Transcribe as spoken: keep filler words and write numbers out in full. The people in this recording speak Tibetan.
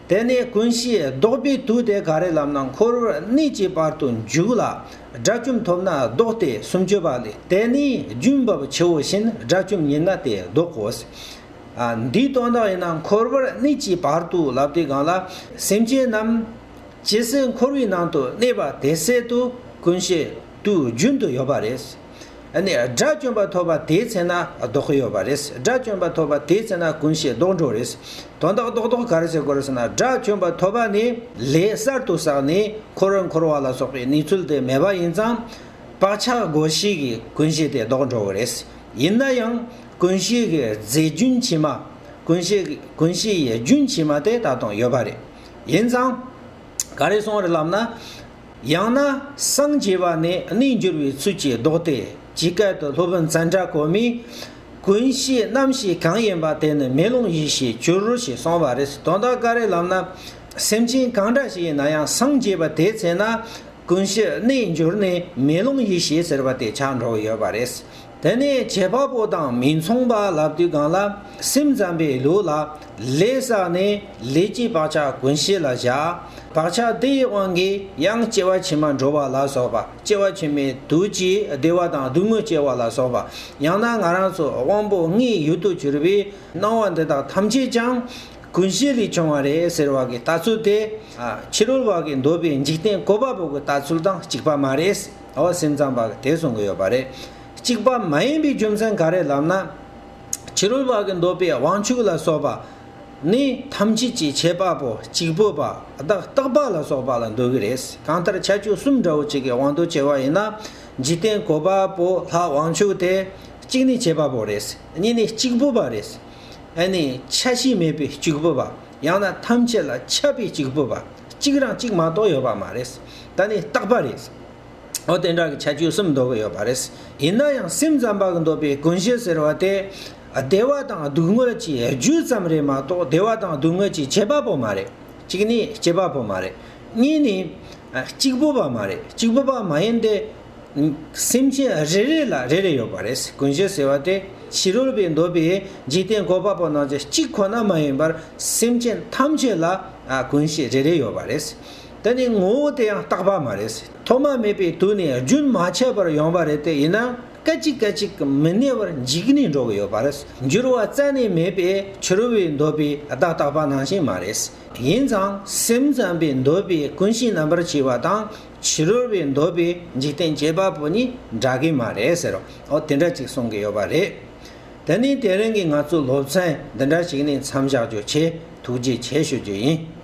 དེ་ནས་ཀུན་ཤེས་ལྡོག་པའི་དུས་དེ་ག་རེ་ལབ་ན། འཁོར་བར་གནས་ཀྱི་བར་དུ་འཇུག་ལ། དགྲ་བཅོམ་ཐོབ་ན་ལྡོག་སྟེ་སུམ་ཅུ་པ་ལས། དེ་ནས་རྒྱུན་བབ་ཆུ་བོ་བཞིན། དགྲ་བཅོམ་ཉིད་ན་དེ་ལྡོག་གོ། ཨ། འདིའི་དོན་དག་ཡིན་ན། འཁོར་བར་གནས་ཀྱི་བར་དུ་ལབ་དུས་སྒང་ལ། སེམས་ཅན་རྣམས་ཇི་སྲིད་འཁོར་བའི་ནང་དུ་གནས་པ་དེ་སྲིད་དུ་ཀུན་ཤེས་དུས་རྒྱུན་དུ་ཡོད་པ་རེད། ཨ་ནི་དགྲ་བཅོམ་པ་ཐོབ་པ་དེའི་ཚེ་ན་ལྡོག་གི་ཡོད་པ་རེད། དགྲ་བཅོམ་པ་ཐོབ་པ་དེའི་ཚེ་ན་ཀུན་ཤེས་ལྡོག་འགྲོ་རེད། དོན་དག་རྡོག་རྡོག་ག་རེ་ཟེར་དགོས་རེད་ཟེར་ན། དགྲ་བཅོམ་པ་ཐོབ་པ་ནས་ལས་གསར་དུ་བསགས་ནས་འཁོར་བར་འཁོར་བ་ལ་སོགས་པའི་གནས་ཚུལ་དེ་མེད་པ་ཡིན་ཙང་། བག་ཆགས་བསྒོ་ཤེས་ཀྱི་ཀུན་ཤེས་དེ་ལྡོག་འགྲོ་གི་རེད། ཡིན་ན་ཡང་ཀུན་ཤེས་ཀྱི་རྫས་རྒྱུན་ཕྱི་མ། ཀུན་ཤེས་ཀྱི་ཀུན་ཤེས་ཡི་རྒྱུན་ཕྱི་མ་དེ་ད་དུང་ཡོད་པ་རེད། ཡིན་ཙང་། ག་རེ་གསུངས་རེད་ལབ་ན། ཡང་ན་སངས་རྒྱས་པ་ནས་གནས་འགྱུར་བའི་ཚུལ་གྱིས་ལྡོག་སྟེ། ཇི་སྐད་དུ་སློབ་དཔོན་ཙནྡྲ་གོ་མིས། ཀུན་ཤེས་རྣམ་ཤེས་གང་ཡིན་པ། དེ་ནི་མེ་ལོང་ཡིད་ཤེས་གྱུར། ཞེས་གསུངས་པ་རེད། དོན་དག་ག་རེ་ལབ་ན། སེམས་ཅན་གང་འདྲ་ཞིག་ཡིན་ན་ཡང་སངས་རྒྱས་པ་དེའི་ཚེ་ན་ཀུན་ཤེས་གནས་འགྱུར་ནས་མེ་ལོང་ཡིད་ཤེས་ཟེར་བ་དེ་ཆགས་འགྲོ་གི་ཡོད་པ་རེད། དེ་ནས་བྱེད་པ་པོ་དང་མི་མཚུངས་པ་ལབ་དུས་སྒང་ལ། སེམས་ཙམ་པའི་ལུགས་ལ་ལས་བསགས་ནས་ལས་ཀྱི་བག་ཆགས་ཀུན་ཤེས་ལ་བཞག་བག་ཆགས་དེ་ཡི་དབང་གིས་ཡང་སྐྱེ་བ་ཕྱི་མ་འགྲོ་བ་ལ་སོགས་པ། སྐྱེ་བ་ཕྱི་མའི་དུས་ཀྱི་བདེ་བ་དང་སྡུག་བསྔལ་སྐྱེ་བ་ལ་སོགས་པ། ཡང་ན་ང་རང་ཚོ་དབང་པོ་ལྔའི་ཡུལ་དུ་གྱུར་པའི་སྣང་བ་འདི་དག་ཐམས་ཅད་ཀྱང་ཀུན་ཤེས་ལས་བྱུང་བ་རེད་ཟེར་བ་གི་ལྟ་ཚུལ་དེ། ཨ། ཕྱི་རོལ་པ་གིས་འདོད་པའི་འཇིག་རྟེན་བཀོད་པ་པོ་གི་ལྟ་ཚུལ་དང་གཅིག་པ་མ་རེད། འོ། སེམས་ཙམ་པ་གིས་དེ་གསུང་གི་ཡོད་པ་རེད། གཅིག་པ་མ་ཡིན་པའི་རྒྱུ་མཚན་ག་རེ་ལབ་ན། ཕྱི་རོལ་པ་གིས་འདོད་པའི་དབང་ཕྱུག་ལ་སོགས་པ་ནི་ཐམས་ཅད་ཀྱི་ཁྱད་པར་པོ་གཅིག་པུ་པ། བདག་རྟག་པ་ལ་སོགས་པ་ལ་འདོད་ཀྱི་རེད། གང་ལྟར་ཁྱད་ཆོས་གསུམ་འདྲ་བོ་གཅིག་གི་དབང་དུ་བྱས་པ་ཡིན་ན། འཇིག་རྟེན་བཀོད་པ་པོ་ལྷ་དབང་ཕྱུག་དེ་གཅིག་ནི་ཁྱད་པར་པོ་རེད། གཉིས་ནི་གཅིག་པུ་པ་རེད། ཨ་ནི་ཆ་ཤས་མེད་པའི་གཅིག་པུ་པ། ཡང་ན་ཐམས་ཅད་ལ་ཁྱབ་པའི་གཅིག་པུ་པ། གཅིག་རང་གཅིག་མ་གཏོགས་ཡོད་པ་མ་རེད། ད་ནི་རྟག་པ་རེད། འོ། དེ་འདྲ་གི་ཁྱད་ཆོས་གསུམ་འདོད་ཀྱི་ཡོད་པ་རེད། ཡིན་ན་ཡང་སེམས་ཙམ་པ་གིས་འདོད་པའི་ཀུན་ཤེས་ཟེར་བ་དེ། བདེ་བ་དང་སྡུག་བསྔལ་གྱི་རྒྱུ་ཙམ་རེད་མ་གཏོགས། བདེ་བ་དང་སྡུག་བསྔལ་གྱི་ཁྱད་པར་པོ་མ་རེད། གཅིག་ནི་ཁྱད་པར་པོ་མ་རེད། གཉིས་ནི་གཅིག་པུ་པ་མ་རེད། གཅིག་པུ་པ་མ་ཡིན་ཏེ། སེམས་ཅན་རེ་རེ་ལ་རེ་རེ་ཡོད་པ་རེད། ཀུན་ཤེས་ཟེར་བ་དེ་ཕྱི་རོལ་པས་འདོད་པའི་འཇིག་རྟེན་བཀོད་པ་པོ་རྣམས་ཀྱི་གཅིག་ཁོ་ན་མ་ཡིན་པར། སེམས་ཅན་ཐམས་ཅད་ལ། ཨ། ཀུན་ཤེས་རེ་རེ་ཡོད་པ་རེད། དེ་ནི་ངོ་བོ་དེ་ཡང་རྟག་པ་མ་རེད། ཐོག་མ་མེད་པའི་དུས་ནས་རྒྱུན་མ་ཆད་པར་ཡོང་བ་རེད་དེ། ཡིན་ན་སྐད་ཅིག་སྐད་ཅིག་མི་གནས་པར་འཇིག་ནས་འགྲོ་གི་ཡོད་པ་རེད། འགྱུར་བ་རྩ་ནས་མེད་པའི་ཕྱི་རོལ་པས་འདོད་པའི་བདག་རྟག་པ་ནང་བཞིན་མ་རེད། ཡིན་ཙང་སེམས་ཙམ་པས་འདོད་པའི་ཀུན་ཤེས་རྣམ་པར་ཕྱེ་བ་དང་། ཕྱི་རོལ་པས་འདོད་པའི་འཇིག་རྟེན་བྱེད་པ་པོ་གཉིས་འདྲ་གི་མ་རེད་ཟེར། འོ། དེ་འདྲ་ཅིག་གསུང་གི་ཡོད་པ་རེད། དེ་ནས་དེ་རིང་གི་ང་ཚོའི་སློབ་ཚན་འདི་འདྲ་ཞིག་ནས་མཚམས་བཞག་རྒྱུ་བྱས། ཐུགས་རྗེ་ཆེ་ཞུ་རྒྱུ་ཡིན།